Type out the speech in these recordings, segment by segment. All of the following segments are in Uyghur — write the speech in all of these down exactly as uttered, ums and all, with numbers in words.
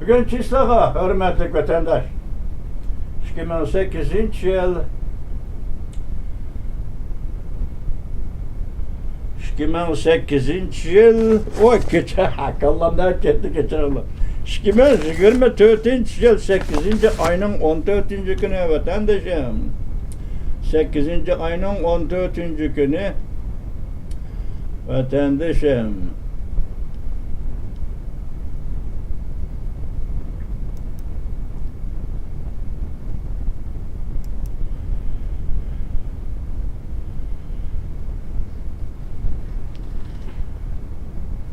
بۈگۈن چىسلاغا، ھۆرمەتلىك ۋەتەنداش، ئىككى مىڭ سەككىزىنچى يىل، ئىككى مىڭ سەككىزىنچى يىل، ۋاي، كېچە، كاللامدا كەتتى، كەچۈرۈڭلار. ئىككى مىڭ يىگىرمە تۆتىنچى يىل، سەككىزىنچى ئاينىڭ ئون تۆتىنچى كۈنى، ۋەتەندىشىم. سەككىزىنچى ئاينىڭ ئون تۆتىنچى كۈنى، ۋەتەندىشىم.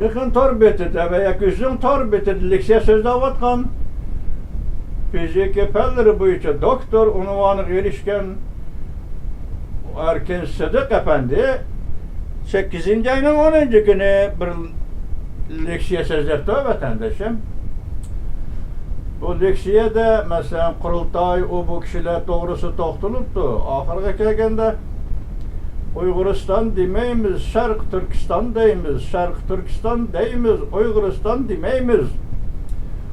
يېقىن تور بېتىدە ۋە ياكى ئۆزىنىڭ تور بېتىدە لېكسىيە سۆزلەۋاتقان، فىزىكا پەنلىرى بويىچە دوكتور ئۇنۋانىغا ئېرىشكەن ئەركىن سىدىق ئەپەندى سەككىزىنچى ئاينىڭ ئونىنچى كۈنى بىر لېكسىيە سۆزلەپتۇ، ۋەتەندىشىم. بۇ لېكسىيەدە، مەسىلەن، قۇرۇلتاي، ئۇ بۇ كىشىلەر توغرىسىدا توختىلىپتۇ. ئاخىرىغا كەلگەندە، ئۇيغۇرىستان دېمەيمىز، شەرقىي تۈركىستان دەيمىز، شەرقىي تۈركىستان دەيمىز، ئۇيغۇرىستان دېمەيمىز.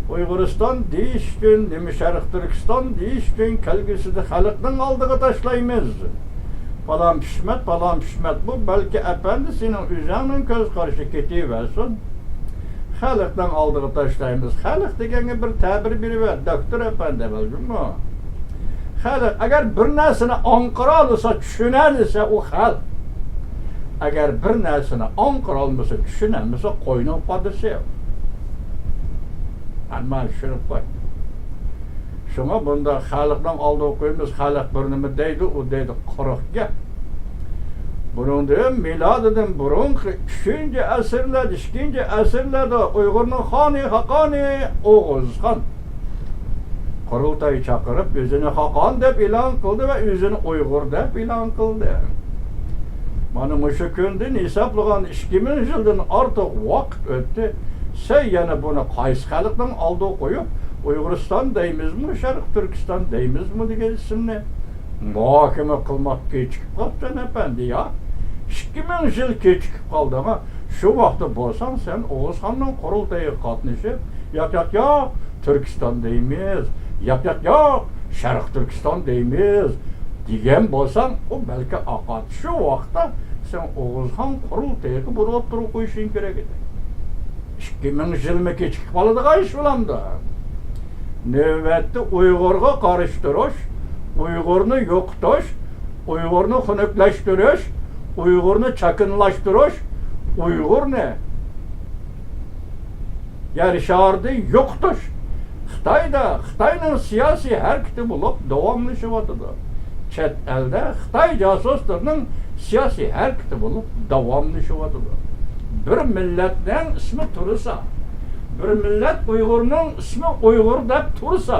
ئۇيغۇرىستان دېيىش ئۈچۈن، نېمە شەرقىي تۈركىستان دېيىش ئۈچۈن كەلگۈسىدە خەلقنىڭ ئالدىغا تاشلايمىز. پالان پىشمەت، پالان پىشمەت، بۇ بەلكى ئەپەندى سېنىڭ ئۆزۈڭنىڭ كۆز قارىشى كېتىۋەرسۇن. خەلقنىڭ ئالدىغا تاشلايمىز. خەلق دېگەنگە بىر تەبىر بېرىۋەر، دوكتور ئەپەندى، بەلكىمۇ. خەلق ئەگەر بىر نەرسىنى ئاڭقىرالىسا، چۈشىنەلىسە، ئۇ خەلق. ئەگەر بىر نەرسىنى ئاڭقىرالمىسا، چۈشىنەلمىسە، قوينىڭ پادىسى. ئەمما چۈشىنىپ قوي. شۇڭا بۇنداق خەلقنىڭ ئالدىغا قويىمىز، خەلق بىر نېمە دەيدۇ، ئۇ دەيدۇ، قۇرۇق گەپ. بۇنىڭدىن مىلادىدىن بۇرۇنقى ئۈچىنچى ئەسىرلەردە، ئىككىنچى ئەسىرلەردە ئۇيغۇرنىڭ خانى، خاقانى ئوغۇزخان قۇرۇلتاي چاقىرىپ، ئۆزىنى خاقان دەپ ئېلان قىلدى ۋە ئۆزىنى ئۇيغۇر دەپ ئېلان قىلدى. مانا مۇشۇ كۈندىن ھېسابلىغان ئىككى مىڭ يىلدىن ئارتۇق ۋاقىت ئۆتتى. سەن يەنە بۇنى قايسى خەلقنىڭ ئالدىغا قويۇپ، ئۇيغۇرىستان دەيمىزمۇ، شەرقىي تۈركىستان دەيمىزمۇ دېگەن ئىسىمنى مۇھاكىمە قىلماق كېچىكىپ قاپسەن، ئەپەندى، يا. ئىككى مىڭ يىل كېچىكىپ قالدىڭ، ھە. شۇ ۋاقىتتا بولساڭ، سەن ئوغۇزخاننىڭ قۇرۇلتىيىغا قاتنىشىپ، «ياق، ياق، ياق، تۈركىستان دەيمىز، ياق، ياق، ياق، شەرقىي تۈركىستان دەيمىز» دېگەن بولساڭ، ئۇ بەلكى ئاقاتتى. شۇ ۋاقىتتا سەن ئوغۇزخان قۇرۇلتىيىغا بۇنى ئوتتۇرىغا قويۇشۇڭ كېرەك ئىدى. ئىككى مىڭ يىلمۇ كېچىكىپ قالىدىغان ئىش بولامدۇ؟ نۆۋەتتە ئۇيغۇرغا قارشى تۇرۇش، ئۇيغۇرنى يوقىتىش، ئۇيغۇرنى خۇنۈكلەشتۈرۈش، ئۇيغۇرنى چاكىنىلاشتۇرۇش، ئۇيغۇرنى يەر شارىدا يوقىتىش خىتايدا، خىتاينىڭ سىياسىي ھەرىكىتى بولۇپ داۋاملىشىۋاتىدۇ. چەت ئەلدە خىتاي جاسۇسلىرىنىڭ سىياسىي ھەرىكىتى بولۇپ داۋاملىشىۋاتىدۇ. بىر مىللەتنىڭ ئىسمى تۇرسا، بىر مىللەت ئۇيغۇرنىڭ ئىسمى ئۇيغۇر دەپ تۇرسا،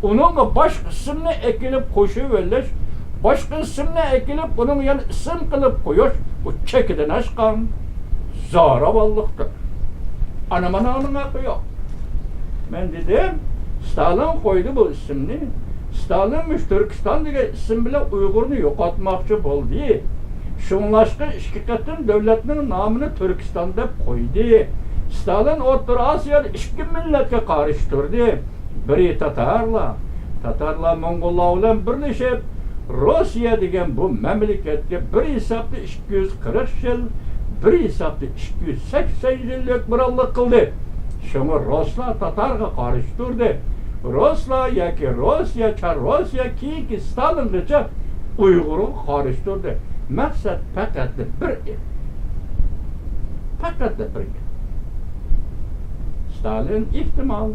ئۇنىڭغا باشقا ئىسىمنى ئەكېلىپ قوشۇۋېلىش، باشقا ئىسىمنى ئەكېلىپ ئۇنىڭغا يەنە ئىسىم قىلىپ قويۇش، بۇ چېكىدىن ئاشقان زوراۋانلىقتۇر. ئانا مانا ئۇنىڭ ھەققى يوق. مەن دېدىم، ستالىن قويدى بۇ ئىسىمنى. ستالىن مۇشۇ تۈركىستان دېگەن ئىسىم بىلەن ئۇيغۇرنى يوقاتماقچى بولدى. شۇڭلاشقا ئىككى قېتىم دۆلەتنىڭ نامىنى تۈركىستان دەپ قويدى. ستالىن ئوتتۇرا ئاسىيادا ئىككى مىللەتكە قارشى تۇردى. بىرى تاتارلار، تاتارلار موڭغۇللار بىلەن بىرلىشىپ، روسىيە دېگەن بۇ مەملىكەتكە بىر ھېسابتا ئىككى يۈز قىرىق يىل، بىر ھېسابتا ئىككى يۈز سەكسەن يىل ھۆكۈمرانلىق قىلدى. شۇڭا رۇسلار تاتارغا قارشى تۇردى. رۇسلار ياكى روسىيە، چار روسىيە، كېيىنكى ستالىنغىچە ئۇيغۇرغا قارشى تۇردى. مەقسەت پەقەتلا بىر ئىدى. پەقەتلا بىر ئىدى. ستالىن ئېھتىمال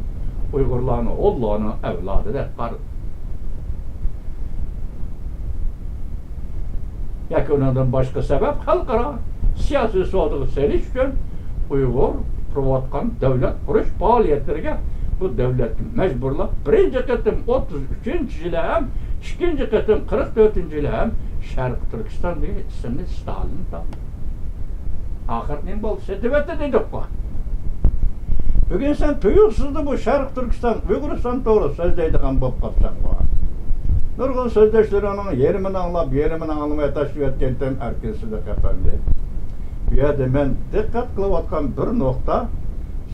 ئۇيغۇرلارنى ھونلارنىڭ ئەۋلادى دەپ قارىدى. ياكى ئۇنىڭدىن باشقا سەۋەب، خەلقئارا سىياسىي سودىغا سېلىش ئۈچۈن ئۇيغۇر قۇرۇۋاتقان دۆلەت قۇرۇش پائالىيەتلىرىگە بۇ دۆلەتنى مەجبۇرلاپ، بىرىنچى قېتىم ئوتتۇز ئۈچىنچى يىلى ھەم، ئىككىنچى قېتىم قىرىق تۆتىنچى يىلى ھەم شەرقىي تۈركىستان دېگەن ئىسىمنى ستالىن تاپتى. ئاخىرى نېمە بولدى؟ سېتىۋەتتى دېدۇققۇ. بۈگۈن سەن تۇيۇقسىزلا بۇ شەرقىي تۈركىستان، ئۇيغۇرىستان توغرا سۆزلەيدىغان بولۇپ قاپسەنغۇ. نۇرغۇن سۆزدەشلىرىڭنىڭ يېرىمىنى ئاڭلاپ، يېرىمىنى ئاڭلىماي تاشلىۋەتكەنتىم، ئەركىن سىدىق ئەپەندى. بۇ يەردە مەن دىققەت قىلىۋاتقان بىر نۇقتا،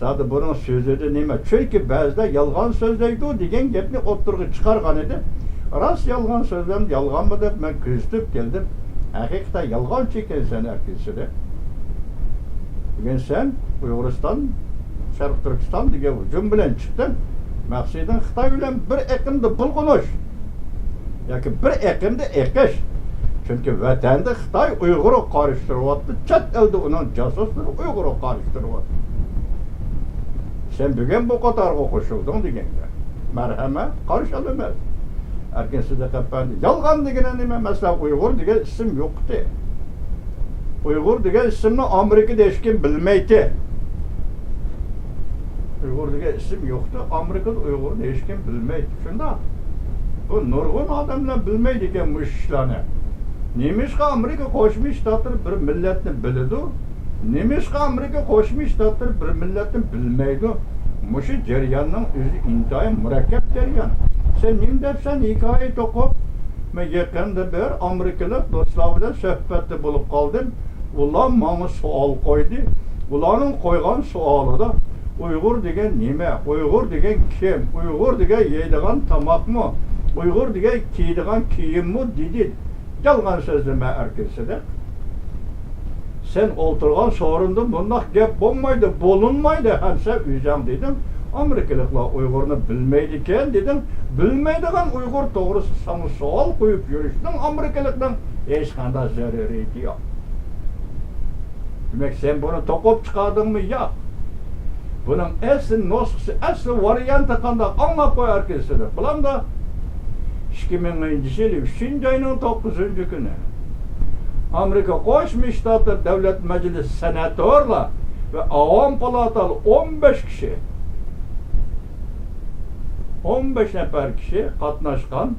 زادى بۇنىڭ سۆزىدە نېمە؟ چۈنكى بەزىلەر يالغان سۆزلەيدۇ دېگەن گەپنى ئوتتۇرىغا چىقارغان ئىدى. راست يالغان سۆزلەمدۇ، يالغانمۇ دەپ مەن كۆزىتىپ كەلدىم. ھەقىقەتەن يالغانچى ئىكەنسەن ئەركىن سىدىق. بۈگۈن سەن ئۇيغۇرىستان، شەرقىي تۈركىستان دېگەن ھۇجۇم بىلەن چىقتىڭ. مەقسىتىڭ خىتاي بىلەن بىر ئېقىمدا بۇلغىنىش ياكى بىر ئېقىمدا ئېقىش. چۈنكى ۋەتەندە خىتاي ئۇيغۇرغا قارشى تۇرۇۋاتىدۇ، چەت ئەلدە ئۇنىڭ جاسۇسلىرى ئۇيغۇرغا قارشى تۇرۇۋاتىدۇ. سەن بۈگۈن بۇ قاتارغا قوشۇلدۇڭ دېگەندە، مەرھەمەت، قارشى ئالىمەن. ئەركىن سىدىق ئەپەندى، يالغان دېگىنى نېمە؟ مەسىلەن، ئۇيغۇر دېگەن ئىسىم يوق ئىدى. ئۇيغۇر دېگەن ئىسىمنى ئامېرىكىدا ھېچكىم بىلمەيتتى. ئۇيغۇر دېگەن ئىسىم يوقتى، ئامېرىكىدا ئۇيغۇرنى ھېچكىم بىلمەيتتى. شۇنداق. بۇ نۇرغۇن ئادەملەر بىلمەيدىكەن مۇشۇ ئىشلارنى. نېمىشقا ئامېرىكا قوشما شتاتلىرى بىر مىللەتنى بىلىدۇ؟ نېمىشقا ئامېرىكا قوشما شتاتلىرى بىر مىللەتنى بىلمەيدۇ؟ مۇشۇ جەرياننىڭ ئۆزى ئىنتايىن مۇرەككەپ جەريان. سەن نېمە دەپسەن ھېكايە توقۇپ؟ مەن يېقىندا بىر ئامېرىكىلىق دوستلار بىلەن سۆھبەتتە بولۇپ قالدىم. ئۇلار ماڭا سوئال قويدى. ئۇلارنىڭ قويغان سوئالىدا، «ئۇيغۇر دېگەن نېمە؟ ئۇيغۇر دېگەن كىم؟ ئۇيغۇر دېگەن يەيدىغان تاماقمۇ؟ ئۇيغۇر دېگەن كىيىدىغان كىيىممۇ؟» دېدى. يالغان سۆزلىمە ئەركىن سىدىق. سەن ئولتۇرغان سورۇندا بۇنداق گەپ بولمايدۇ، بولۇنمايدۇ. ھەم سەن ئۆزۈڭ دېدىڭ، ئامېرىكىلىقلار ئۇيغۇرنى بىلمەيدىكەن دېدىڭ. بىلمەيدىغان ئۇيغۇر توغرىسىدا ساڭا سوئال قويۇپ يۈرۈشنىڭ ئامېرىكىلىقنىڭ ھېچقانداق زۆرۈرىيىتى يوق. دېمەك، سەن بۇنى توقۇپ چىقاردىڭمۇ؟ ياق. بۇنىڭ ئەسلى نۇسخىسى، ئەسلى ۋارىيانتى قانداق؟ ئاڭلاپ قوي ئەركىن سىدىق. بۇلامدا ئىككى مىڭىنچى يىل ئۈچىنچى ئاينىڭ توققۇزىنچى كۈنى ئامېرىكا قوشما شتاتلىرى دۆلەت مەجلىسى سېناتورلار ۋە ئاۋام پالاتالار ئون بەش كىشى، ئون بەش نەپەر كىشى قاتناشقان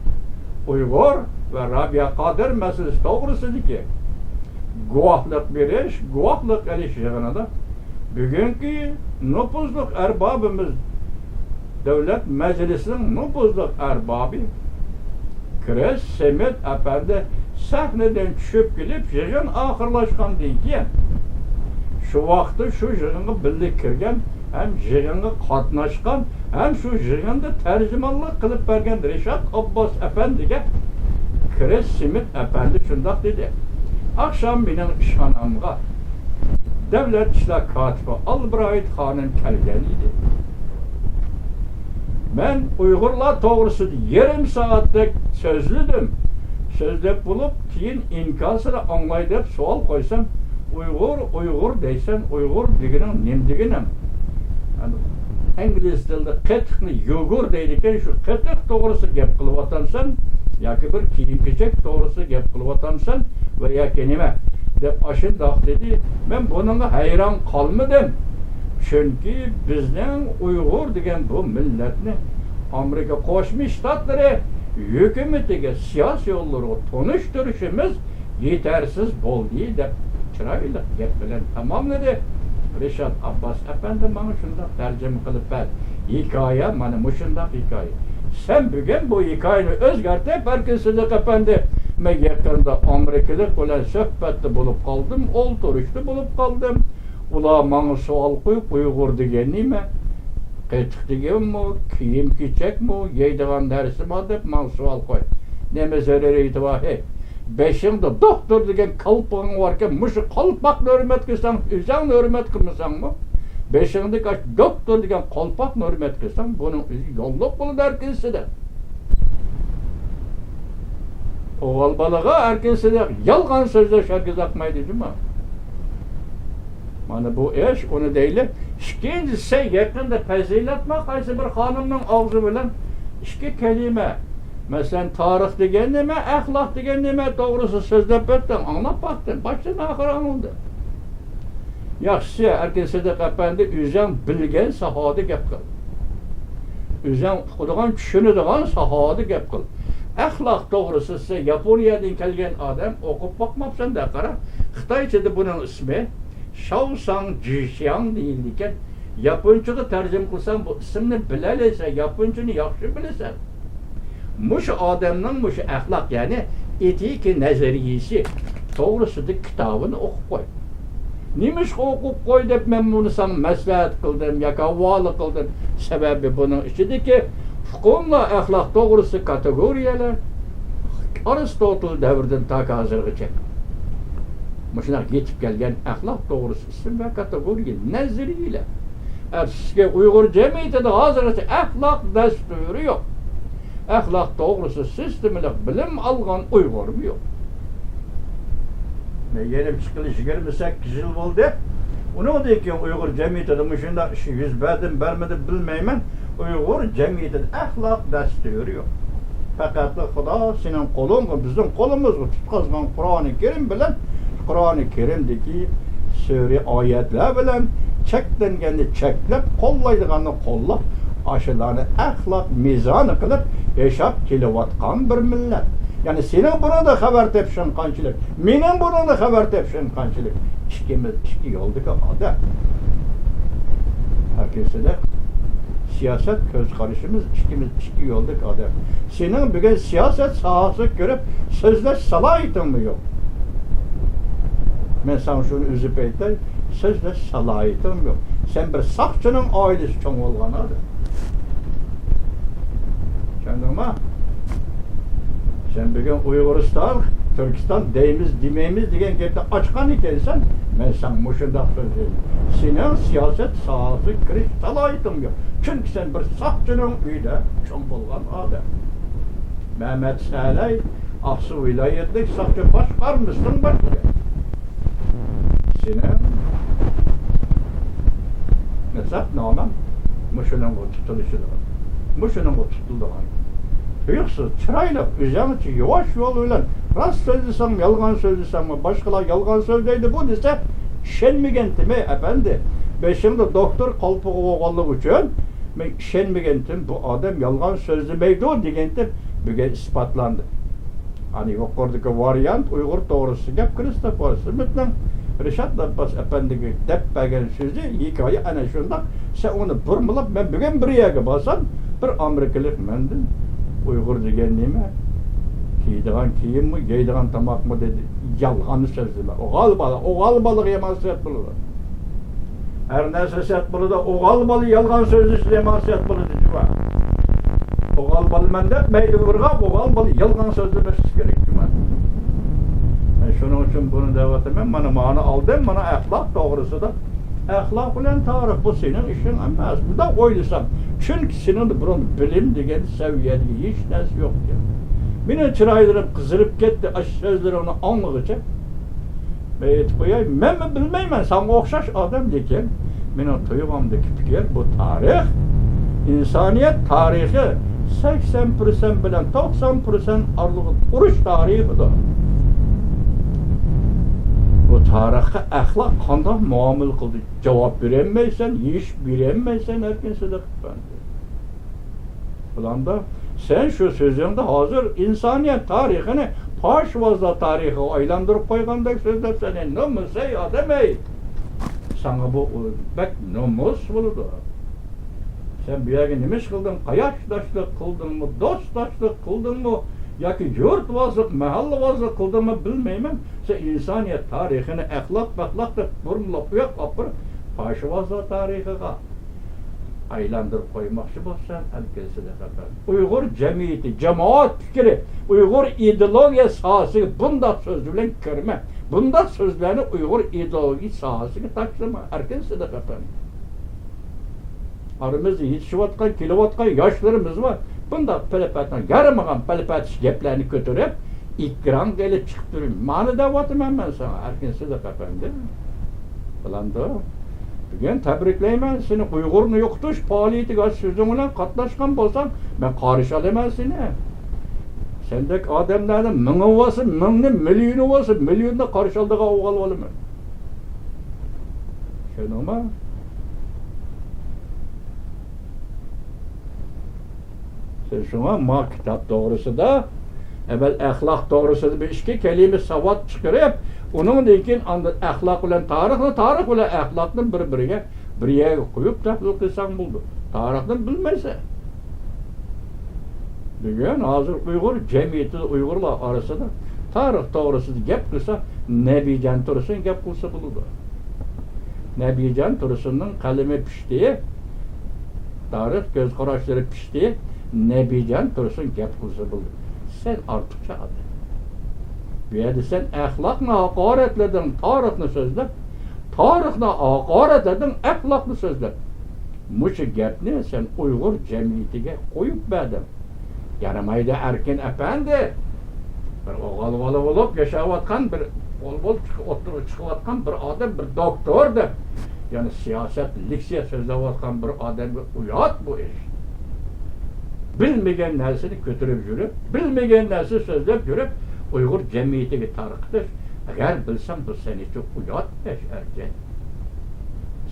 ئۇيغۇر ۋە رابىيە قادىر مەسىلىسى توغرىسىدىكى گۇۋاھلىق بېرىش، گۇۋاھلىق ئېلىش يىغىنىدا بۈگۈنكى نوپۇزلۇق ئەربابىمىز، دۆلەت مەجلىسىنىڭ نوپۇزلۇق ئەربابى كرىس سمىت ئەپەندى سەھنىدىن چۈشۈپ كېلىپ، يىغىن ئاخىرلاشقاندىن كېيىن، شۇ ۋاقىتتا شۇ يىغىنغا بىللە كىرگەن ھەم يىغىنغا قاتناشقان ھەم شۇ يىغىندا تەرجىمانلىق قىلىپ بەرگەن رىشات ئابباس ئەپەندىگە كرىس سمىت ئەپەندى شۇنداق دېدى: «ئاخشام مېنىڭ ئىشخانامغا دۆلەت ئىشلار كاتىپى ئالبرايت خانىم كەلگەن ئىدى. مەن ئۇيغۇرلار توغرىسىدا يېرىم سائەتتەك سۆزلىدىم. سۆزلەپ بولۇپ، كېيىن ئىنكاسىنى ئاڭلاي دەپ سوئال قويسام، ئۇيغۇر، ئۇيغۇر دەيسەن، ئۇيغۇر دېگىنىڭ نېمە دېگىنىڭ؟» ئىنگلىز تىلىدا قېتىقنى يۇگۇر دەيدىكەن، شۇ قېتىق توغرىسىدا گەپ قىلىۋاتامسەن ياكى بىر كىيىم-كېچەك توغرىسىدا گەپ قىلىۋاتامسەن ۋە ياكى نېمە دەپ ئاشۇنداق دېدى. مەن بۇنىڭغا ھەيران قالمىدىم. چۈنكى بىزنىڭ ئۇيغۇر دېگەن بۇ مىللەتنى ئامېرىكا قوشما شتاتلىرى ھۆكۈمىتىگە، سىياسىي يوللىرىغا تونۇشتۇرۇشىمىز يېتەرسىز بولدى، دەپ چىرايلىق گەپ بىلەن تاماملىدى. رىشات ئابباس ئەپەندى ماڭا شۇنداق تەرجىمە قىلىپ بەردى. ھېكايە مانا مۇشۇنداق ھېكايە. سەن بۈگۈن بۇ ھېكايىنى ئۆزگەرتىپ، ئەركىن سىدىق ئەپەندى، مەن يېقىندا ئامېرىكىلىق بىلەن سۆھبەتتە بولۇپ قالدىم، ئولتۇرۇشتا بولۇپ قالدىم. ئۇلار ماڭا سوئال قويۇپ، ئۇيغۇر دېگەن نېمە؟ قېتىق دېگەنمۇ، كىيىم-كېچەكمۇ، يەيدىغان نەرسە بار دەپ ماڭا سوئال قوي. نېمە زۆرۈرىيىتى بار، ھەي؟ بېشىڭدا دوختۇر دېگەن قالپىقىڭ باركەن، مۇشۇ قالپاقنى ھۆرمەت قىلساڭ، ئۆزۈڭنى ھۆرمەت قىلمىساڭمۇ، بېشىڭدىكى ئاشۇ دوختۇر دېگەن قالپاقنى ھۆرمەت قىلساڭ، بۇنىڭ ئۆزى يوللۇق بولىدۇ ئەركىن سىدىق. ئوغۇل بالىغا ئەركىن سىدىق يالغان سۆزلەش ھەرگىز ياقمايدۇ جۇمۇ. مانا بۇ ئىش، ئۇنى دەيلى. ئىككىنچىسى، يېقىندا پەزىلەتمۇ قايسى بىر خانىمنىڭ ئاغزى بىلەن ئىككى كەلىمە، مەسىلەن، تارىخ دېگەن نېمە، ئەخلاق دېگەن نېمە توغرىسىدا سۆزلەپ ئۆتتىڭ، ئاڭلاپ باقتىم، باشتىن ئاخىر ئاڭلىدىم. ياخشىسى، ئەركىن سىدىق ئەپەندى، ئۆزۈڭ بىلگەن ساھەدە گەپ قىل. ئۆزۈڭ ئۇقىدىغان، چۈشىنىدىغان ساھەدە گەپ قىل. ئەخلاق توغرىسىدا سەن ياپونىيەدىن كەلگەن ئادەم، ئوقۇپ باقماپسەن دە، قارا. خىتايچىدا بۇنىڭ ئىسمى شاۋساڭ جىشياڭ دېيىلىدىكەن. ياپونچىغا تەرجىمە قىلساڭ، بۇ ئىسىمنى بىلەلەيسەن، ياپونچىنى ياخشى بىلىسەن. مۇشۇ ئادەمنىڭ مۇشۇ ئەخلاق، يەنى ئېتىكا نەزەرىيىسى توغرىسىدا كىتابىنى ئوقۇپ قوي. نېمىشقا ئوقۇپ قوي دەپ مەن بۇنى ساڭا مەسلىھەت قىلدىم ياكى ھاۋالە قىلدىم؟ سەۋەبى بۇنىڭ ئىچىدىكى ئۇقۇملار، ئەخلاق توغرىسى كاتېگورىيەلەر ئارستوتېل دەۋرىدىن تاكى ھازىرغىچە مۇشۇنداق يېتىپ كەلگەن ئەخلاق توغرىسى ئىسىم ۋە كاتېگورىيە نەزەرىيەلەر. ئەپسۇسكى، ئۇيغۇر جەمئىيىتىدە ھازىرغىچە ئەخلاق دەستۇرى يوق. ئەخلاق توغرىسىدا سىستېمىلىق بىلىم ئالغان ئۇيغۇرمۇ يوق. مەن يېنىپ چىققىلى يىگىرمە سەككىز يىل بولدى. ئۇنىڭدىن كېيىن ئۇيغۇر جەمئىيىتىدە مۇشۇنداق ئىش يۈز بەردىمۇ بەرمىدى بىلمەيمەن. ئۇيغۇر جەمئىيىتىدە ئەخلاق دەستۇرى يوق. پەقەتلا خۇدا سېنىڭ قولۇڭغا، بىزنىڭ قولىمىزغا تۇتقازغان قۇرئانى كەرىم بىلەن، قۇرئانى كەرىمدىكى سۈرە ئايەتلەر بىلەن چەكلەنگەننى چەكلەپ، قوللايدىغاننى قوللاپ، ئاشۇلارنى ئەخلاق مىزانى قىلىپ ياشاپ كېلىۋاتقان بىر مىللەت. يەنى سېنىڭ بۇنىڭدا خەۋەر تېپىشىڭ قانچىلىك، مېنىڭ بۇنىڭدا خەۋەر تېپىشىم قانچىلىك، ئىككىمىز ئىككى يولدىكى ئادەم. ھەرگىزدە سىياسەت كۆز قارىشىمىز ئىككىمىز ئىككى يولدىكى ئادەم. سېنىڭ بۈگۈن سىياسەت ساھەسىگە كىرىپ سۆزلەش سالاھىيىتىڭمۇ يوق. مەن ساڭا شۇنى ئۈزۈپ ئېيتاي، سۆزلەش سالاھىيىتىڭ يوق. سەن بىر ساقچىنىڭ ئائىلىسى چوڭ بولغان ئادەم. چۈشەندىڭمۇ؟ سەن بۈگۈن ئۇيغۇرىستان، تۈركىستان دەيمىز، دېمەيمىز دېگەن گەپنى ئاچقان ئىكەنسەن، مەن ساڭا مۇشۇنداق سۆزلەيمەن. سېنىڭ سىياسەت ساھەسىگە كىرىش سالاھىيىتىڭ يوق. چۈنكى سەن بىر ساقچىنىڭ ئۆيىدە چوڭ بولغان ئادەم. مەمەت سەلەي، ئاقسۇ ۋىلايەتلىك ساقچى باشقارمىسىنىڭ باشلىقى. سېنىڭ ھېسابناماڭ مۇشۇنىڭغا تۇتۇلۇشىدىغان، مۇشۇنىڭغا تۇتۇلىدىغان. تۇيۇقسىز، چىرايلىق، ئۆزۈڭچە يۇۋاش يول بىلەن راست سۆزلىسەڭمۇ، يالغان سۆزلىسەڭمۇ، باشقىلار يالغان سۆزلەيدۇ بۇ دېسە، ئىشەنمىگەنتىم، ئەي ئەپەندى. بېشىڭدا دوختۇر قالپىقى بولغانلىقى ئۈچۈن مەن ئىشەنمىگەنتىم، بۇ ئادەم يالغان سۆزلىمەيدۇ دېگەنتىم، بۈگۈن ئىسپاتلاندى. ئەنە يۇقىرىدىكى ۋارىيانت ئۇيغۇر توغرىسىدا گەپ، كىرىستوفېر سمىتنىڭ رىشات ئابباس ئەپەندىگە دەپ بەرگەن سۆزى، ھېكايە ئەنە شۇنداق. سەن ئۇنى بۇرمىلاپ، مەن بۈگۈن بىر يەرگە بارسام، بىر ئامېرىكىلىق مەندىن، «ئۇيغۇر دېگەن نېمە؟ كىيىدىغان كىيىممۇ، يەيدىغان تاماقمۇ؟» دېدى. يالغان سۆزلىمە. ئوغۇل بالا، ئوغۇل بالىغا يامان سۆز بولىدۇ. ھەر نەرسە سەت بولىدۇ، ئوغۇل بالا يالغان سۆزلىسە يامان سەت بولىدۇ، جۇۋا. ئوغۇل بالىمەن دەپ مەيدە بىرغا ئوغۇل بالا يالغان سۆزلىمەسلىك كېرەك، جۇما. مەن شۇنىڭ ئۈچۈن بۇنى دەۋاتىمەن، مانا مانى ئالدىم، مانا ئەخلاق توغرىسىدا. ئەخلاق بىلەن تارىخ بۇ سېنىڭ ئىشىڭ ئەمەس. مۇنداق ئويلىسام، چۈنكى سېنىڭدە بۇرۇن بىلىم دېگەن سەۋىيەدىكى ھېچ نەرسە يوق ئىكەن. مېنىڭ چىرايلىرىم قىزىرىپ كەتتى، ئاشۇ سۆزلىرىڭنى ئاڭلىغۇچە. مەن ئېيتىپ قوياي، مەنمۇ بىلمەيمەن، ساڭا ئوخشاش ئادەم، لېكىن مېنىڭ تۇيغۇمدىكى پىكىر، بۇ تارىخ، ئىنسانىيەت تارىخى سەكسەن پىرسەنت بىلەن توقسان پىرسەنت ئارىلىقىدا ئۇرۇش تارىخىدۇر. بۇ تارىخقا ئەخلاق قانداق مۇئامىلە قىلدى؟ جاۋاب بېرەلمەيسەن، يېشىپ بېرەلمەيسەن، ئەركىن سىدىق ئەپەندى. بۇلاندا سەن شۇ سۆزۈڭدە ھازىر ئىنسانىيەت تارىخىنى پاشىۋازلار تارىخىغا ئايلاندۇرۇپ قويغاندەك سۆزلەپسەن. نومۇس، ئەي ئادەم، ئەي! ساڭا بۇ بەك نومۇس بولىدۇ. سەن بۇ يەرگە نېمە ئىش قىلدىڭ؟ قاياقداشلىق قىلدىڭمۇ؟ دوستداشلىق قىلدىڭمۇ؟ ياكى يۇرتۋازلىق، مەھەللىۋازلىق قىلدىڭمۇ بىلمەيمەن. سەن ئىنسانىيەت تارىخىنى ئەخلاق-پەخلاق دەپ بۇرمىلاپ ئۇياققا ئاپىرىپ، پاشىۋازلار تارىخىغا ئايلاندۇرۇپ قويماقچى بولساڭ، ئەركىن سىدىق ئەپەندى. ئۇيغۇر جەمئىيىتى، جامائەت پىكرى، ئۇيغۇر ئىدېئولوگىيە ساھەسىگە بۇنداق سۆز بىلەن كىرمە. بۇنداق سۆزلەرنى ئۇيغۇر ئىدېئولوگىيە ساھەسىگە تاشلىما، ئەركىن سىدىق ئەپەندى. ئارىمىزدا يېتىشىۋاتقان، كېلىۋاتقان ياشلىرىمىز بار. بۇنداق پەلىپەتنىڭ يارىمىغان پەلىپەتىش گەپلەرنى كۆتۈرۈپ، ئېكرانغا ئېلىپ چىقىپ تۇرۇپ، مانا دەۋاتىمەن مەن ساڭا، ئەركىن سىدىق ئەپەندى. بىلەمدۇ؟ بۈگۈن تەبرىكلەيمەن سېنى ئۇيغۇرنى يوقىتىش پائالىيىتىگە، سۆزۈڭ بىلەن قاتناشقان بولساڭ، مەن قارشى ئالىمەن سېنى. سەندەك ئادەملەرنى مىڭى بولسا مىڭنى، مىليونى بولسا مىليوننى قارشى ئالىدىغان ئوغۇل بولىمەن. چۈشەندىڭمۇ؟ سەن شۇڭا ما كىتاب توغرىسىدا، ئەۋۋەل ئەخلاق توغرىسىدا بىر ئىككى كەلىمە ساۋات چىقىرىپ، ئۇنىڭدىن كېيىن ئاندىن ئەخلاق بىلەن تارىخنى، تارىخ بىلەن ئەخلاقنى بىر-بىرىگە، بىر يەرگە قويۇپ تەھلىل قىلساڭ بولىدۇ. تارىخنى بىلمەيسەن. بۈگۈن ھازىر ئۇيغۇر جەمئىيىتىدە، ئۇيغۇرلار ئارىسىدا تارىخ توغرىسىدا گەپ قىلسا، نەبىجان تۇرسۇن گەپ قىلسا بولىدۇ. نەبىجان تۇرسۇننىڭ قەلىمى پىشتى، تارىخ كۆز قاراشلىرى پىشتى. نەبىجان تۇرسۇن گەپ قىلسا بولدى. سەن ئارتۇقچە ئادەم. بۇ يەردە سەن ئەخلاقنى ھاقارەتلىدىڭ، تارىخنى سۆزلەپ، تارىخنى ھاقارەتلىدىڭ، ئەخلاقنى سۆزلەپ. مۇشۇ گەپنى سەن ئۇيغۇر جەمئىيىتىگە قويۇپ بەردىڭ. يارىمايدۇ، ئەركىن ئەپەندى. بىر ئوغۇل بالا بولۇپ ياشاۋاتقان، بىر ئوغۇل بولۇپ چىقىپ، ئوتتۇرىغا چىقىۋاتقان بىر ئادەم، بىر دوكتور دەپ، يەنى سىياسەت، لېكسىيە سۆزلەۋاتقان بىر ئادەمگە ئۇيات بۇ ئىش. بىلمىگەن نەرسىنى كۆتۈرۈپ يۈرۈپ، بىلمىگەن نەرسىنى سۆزلەپ يۈرۈپ، ئۇيغۇر جەمئىيىتىگە تارقىتىش. ئەگەر بىلسەڭ، بۇ سەن ئۈچۈن ئۇيات، بەش ئەركەن.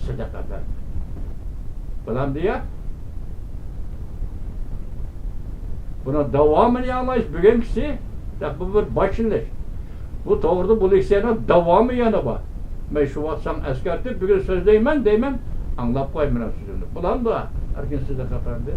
سىدىق ئەپەندى. بۇلام دېيە. بۇنىڭ داۋامىنى ئاڭلاش بۈگۈنكىسى، بۇ بىر باشلىنىش. بۇ توغرىدا بۇ لېكسىيەنىڭ داۋامى يەنە بار. مەن شۇ ۋاقىت ساڭا ئەسكەرتىپ، بۈگۈن سۆزلەيمەن دەيمەن، ئاڭلاپ قوي مېنىڭ سۆزۈمنى. بۇلام بار، ئەركىن سىدىق ئەپەندى.